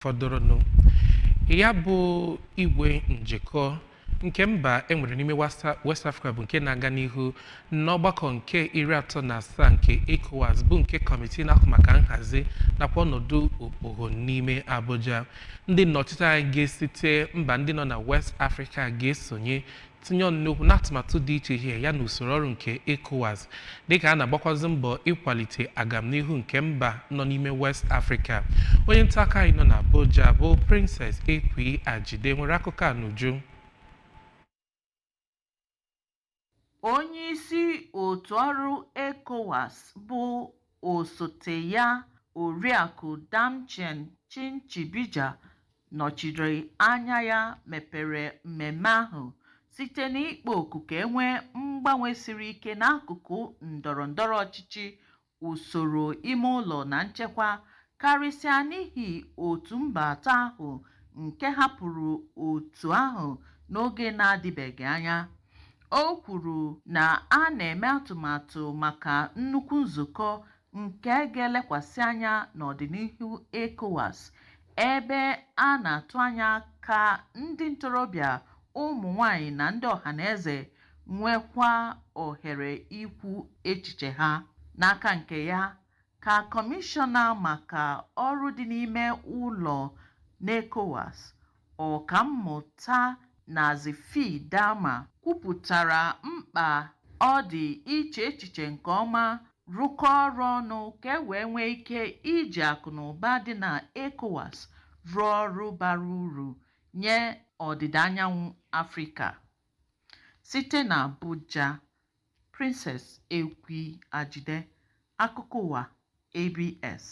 Fọdụrụnụ ya bụ igwe njikọ nke mba enwere n'ime West Africa bụ nke na-aga n'ihu n'ọgbakọ nke 37 nke ECOWAS, bụ nke kọmitii na-ahụ maka nhazi nakwa ọnọdụ okpogho n'ime Abuja. Ndị nnọchiteanya ga-esite mba ndị nọ na West Africa ga-esonye tinye ọnụ n'okwu n'atụmatụ dị iche iche ya na usoro ọrụ nke ECOWAS, dịka a na-agbakwazị mbọ ịkwalite agamnihu nke mba nọ n'ime West Africa. Onye nta akụkọ anyị nọ n'Abuja bụ Princess Ekwi Ajide nwere akụkọ a n'uju. Onyeisi otu ọrụ ECOWAS bụ osote ya, Oriakụ Damchien Chinchibija, nọchiri anya ya mepere mmemme ahụ site n'ịkpọ oku ka e nwee mgbanwe siri ike n'akụkụ ndọrọ ndọrọ ọchịchị, usoro ime ụlọ na nchekwa, karịsịa n'ihi otu mba atọ ahụ nke hapụrụ otu ahụ n'oge na-adịbeghị anya. O kwuru na a na-eme atụmatụ maka nnukwu nzukọ nke ga-elekwasị anya n'ọdịnihu ECOWAS, ebe a na-atụ anya ka ndị ntorobịa, ụmụ nwanyị na ndị ọhaneze nwekwa ohere ikwu echiche ha. N'aka nke ya, ka Kọmishọna maka ọrụ dị n'ime ụlọ n'ECOWAS, Ọkammụta Nazifi Darma, kwupụtara mkpa ọ dị iche echiche nke ọma, rụkọọ ọrụ ọnụ ka e wee nwee ike iji akụnụba dị na ECOWAS rụọ ọrụ bara uru nye ọdịda anyanwụ Afrịka. Site n'Abuja, Princess Ekwi Ajide, akụkọ ụwa ABS.